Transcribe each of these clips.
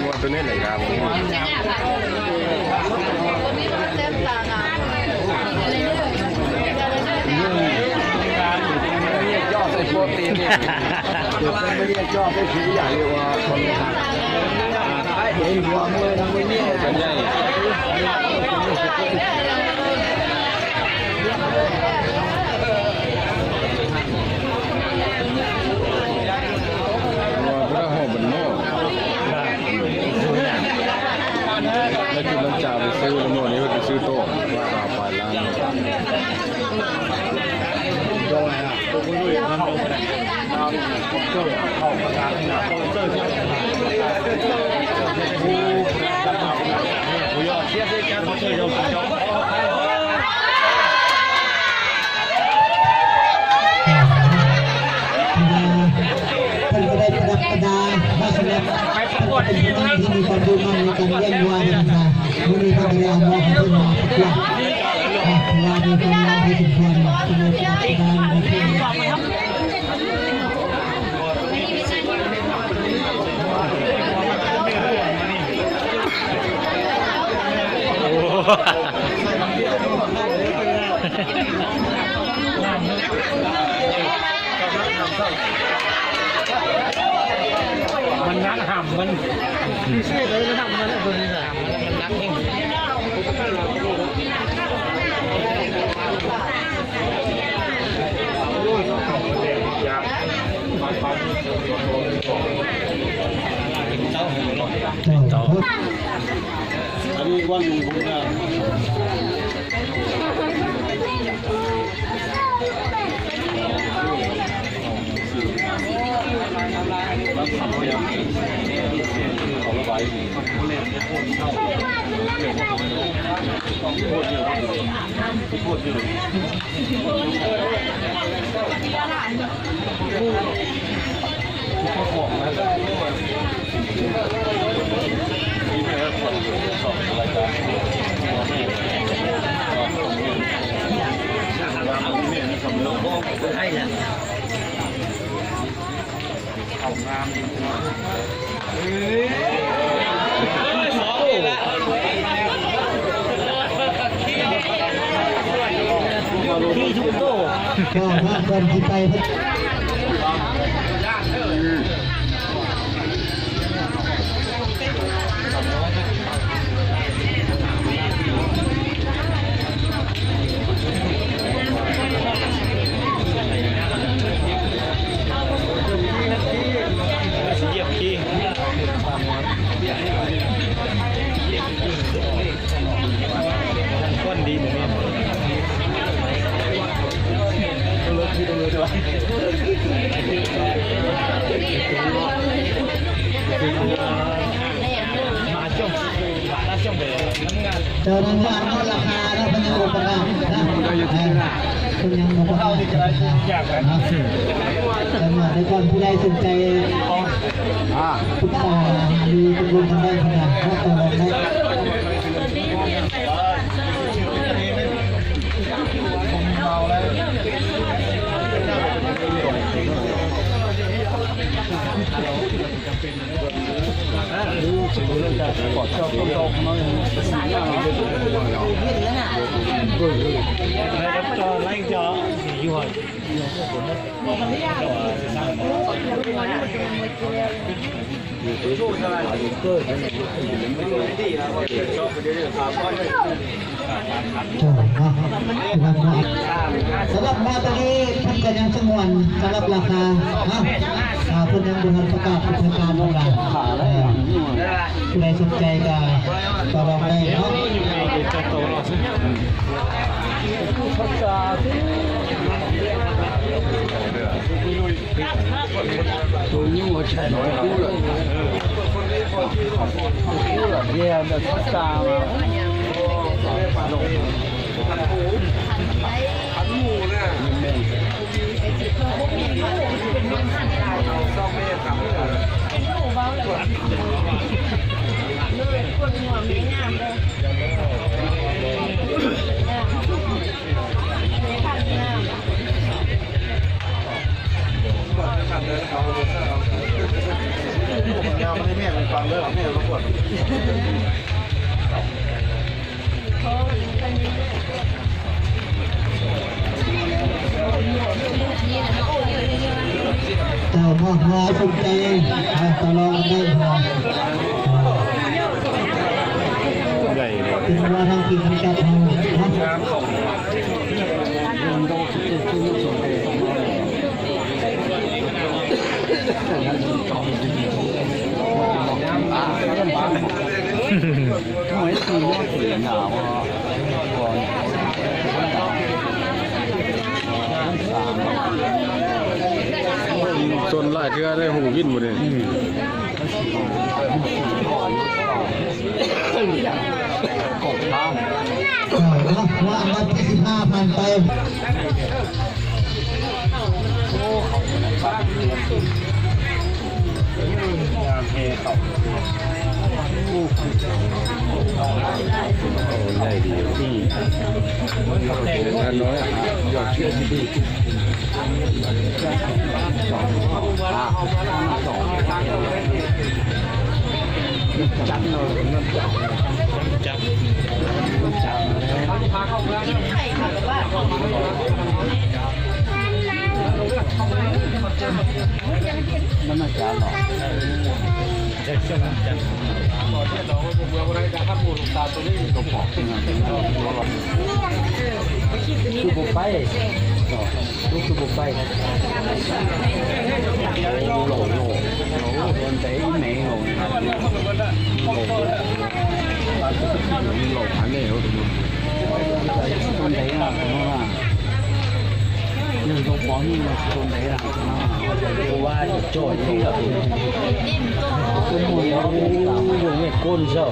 ງົວຕົວນີ້ແຫຼະງາມ. ແລ້ວກິນນ້ຳຈາໄປຊື້ ແລ້ວມື້ນີ້ເພິ່ນໄປຊື້ໂຕ ຊາວປາຍລ້ານ. ເພິ່ນກໍໄດ້ປະດັບປະດາມາສຳລັບ ເປັນຜູ້ນຳທີ່ມີຄວາມມຸ່ງໝັ້ນໃນການລ້ຽງງົວເດ້ອະ ມື້ນີ້ເພິ່ນກໍໄດ້ເອົາງົວຂອງເພິ່ນມາປະກວດ ເພາະວ່າມີຄວາມງາມພໍສົມຄວນ ກໍເລີຍປະດັບປະດາມາເພີ່ມ. ມັນໜັກຫຳມັນ ພິເສດເລີຍ ໜັກມັນ ຕົວນີ້ນະ ໜັກແຮງ. ອັນນີ້ວັນ ເຂົ້າງາມຢູ່ ທີ່ທຸກໂຕ ກໍມາກ່ອນຊິໄປ. ເຈົ້າໜ້າທີ່ອະນຸມັດລາຄາແລ້ວ ເພິ່ນຍັງບໍ່ປະກາດນະ ເພິ່ນຍັງບໍ່ປະກາດນະ. ແຕ່ວ່າໃນກ່ອນຜູ້ໃດສົນໃຈ ອ່າ ປຶກສາຫາລືຕົກລົງກັນໄດ້ ເພິ່ນວ່າເນາະ ຕໍ່ລອງໄດ້. ເຈົ້າເນາະ ສຳລັບມາຕອນນີ້ເພິ່ນກໍຍັງສະຫງວນສຳລັບລາຄາເນາະ ອ່າ ເພິ່ນຍັງບໍ່ທັນປະກາດເປັນທາງການເນາະ ເອີ ຜູ້ໃດສົນໃຈກໍຕໍ່ລອງໄດ້ເນາະ. ເຈົ້າມອບມາສົນໃຈ ເອົາຕະລອງໄດ້ບໍ່? ໃຫຍ່ເນາະ ເປັນວ່າທາງທີມຈັດເຮົາເນາະ ຊົນຫຼາຍເທື່ອໄດ້ຫູວິນບໍ່ນີ້. ເອີ ເນາະ ວ່າອັນດັບທີສິບຫ້າຜ່ານໄປ. ງາມແຮງເຂົາ ໂອ້ ໃຫຍ່ດີ ອືມ ເປັນງານນ້ອຍ ຈັບເນາະ ຈັບ ຈັບ ມັນໜ້າຈະເນາະ ຄືບໍ່ໄປ ລູກຄືບໍ່ໄປ ໂອ້ ໂລ ໂລ ໂດນໄປອີ່ແມ່ໂລ ໂລ ອັນນີ້ໂລ ໂດນໄປນະ ໂລ ໂດນໄປນະ ໂລ ວ່າຈອດທີ່ ໂອ້ ໂລ ໂກນເຈົ້າ.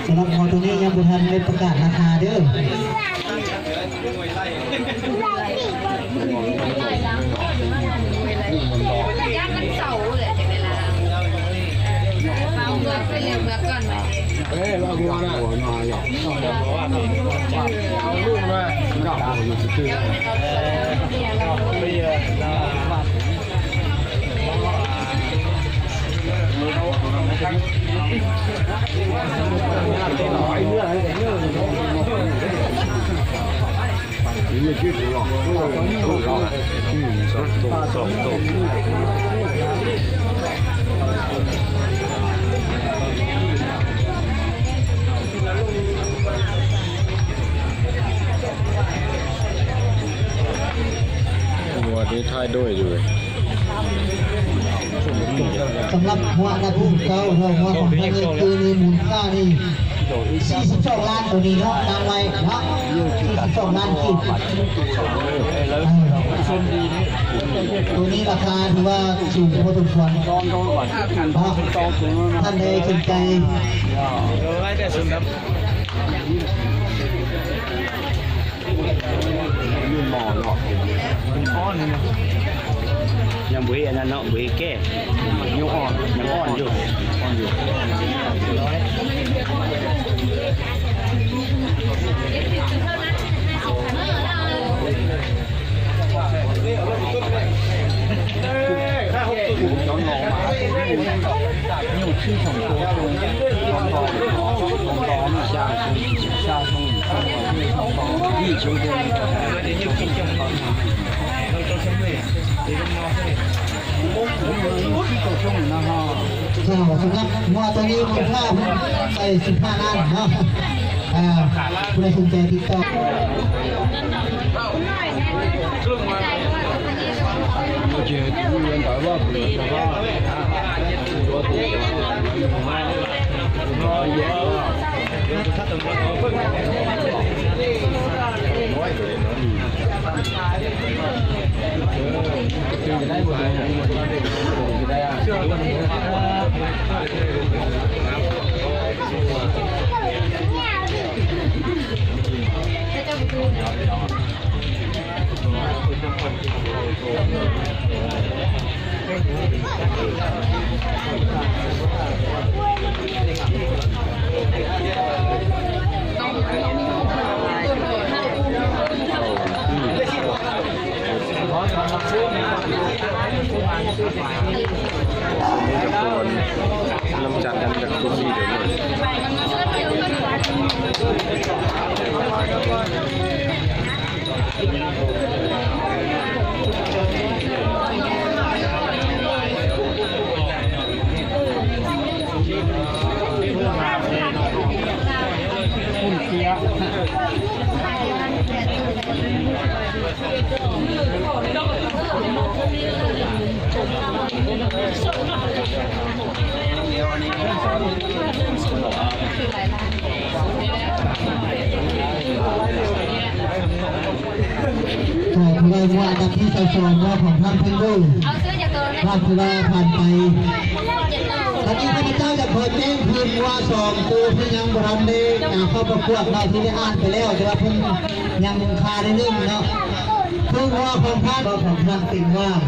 ສຳລັບງົວໂຕນີ້ຍັງບໍ່ທັນໄດ້ປະກາດລາຄາເດີ້. ຢ້ານມັນເຊົາແຫຼະ ຈັ່ງໃດລະ ເອົາເມືອໄປເລີຍ ເມືອກ່ອນ ເອີ ເອົາຫົວນະ ເອົາລູກມາ ເອົາ ງວດນີ້ຖ່າຍໂດຍຢູ່ເວີຍ. ສຳລັບຫົວອັນດັບທີເກົ້າເນາະ ຫົວຂອງທ່ານນີ້ຄືມີມູນຄ່ານີ້ສີ່ສິບສອງລ້ານ ໂຕນີ້ເນາະ ຕັ້ງໄວ້ເນາະ ສີ່ສິບສອງລ້ານກີບ ໂຕນີ້ລາຄາຖືວ່າສູງພໍສົມຄວນເນາະ ທ່ານໃດສົນໃຈ ຍັງບໍ່ເຮັດອັນນັ້ນເນາະ ບໍ່ເຮັດແກ້ ຍັງອ່ອນ ຍັງອ່ອນຢູ່ ອ່ອນຢູ່. ເຈົ້າ ສຳລັບງົວໂຕນີ້ມູນຄ່າໄປສິບຫ້າລ້ານເນາະ ອ່າ ຜູ້ໃດສົນໃຈຕິດຕໍ່ ເ ນຳຈັດ ນຳຈັດ ຊຸຊີເດີ ກໍຖືວ່າອັນດັບທີຊາວສອງເນາະ ຂອງທ່ານເພິ່ນເດີ ທ່ານຖືວ່າຜ່ານໄປ. ຕອນນີ້ຂ້າພະເຈົ້າຈະຂໍແຈ້ງຄືນງົວສອງໂຕທີ່ຍັງບໍ່ທັນໄດ້ ອ່າ ເຂົ້າປະກວດເນາະ ທີ່ໄດ້ອ່ານໄປແລ້ວ ແຕ່ວ່າເພິ່ນຍັງຄາໄດ້ໜຶ່ງເນາະ ຄືງົວຂອງທ່ານ ຂອງທ່ານເຕັງວ່າງ.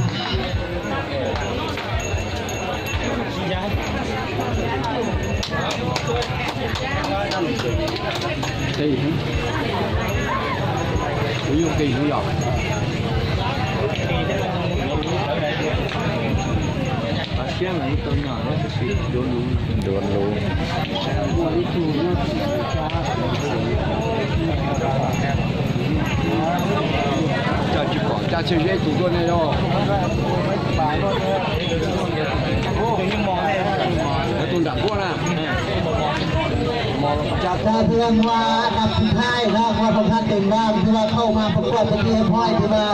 ຈາກນັ້ນເພິ່ນວ່າອັນດັບສຸດທ້າຍເນາະ ເພາະວ່າທ່ານເຕັງວ່າງ ທີ່ວ່າເຂົ້າມາປະກວດເປັນທີ່ຮຽບຮ້ອຍ ທີ່ວ່າ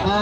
ອ່າ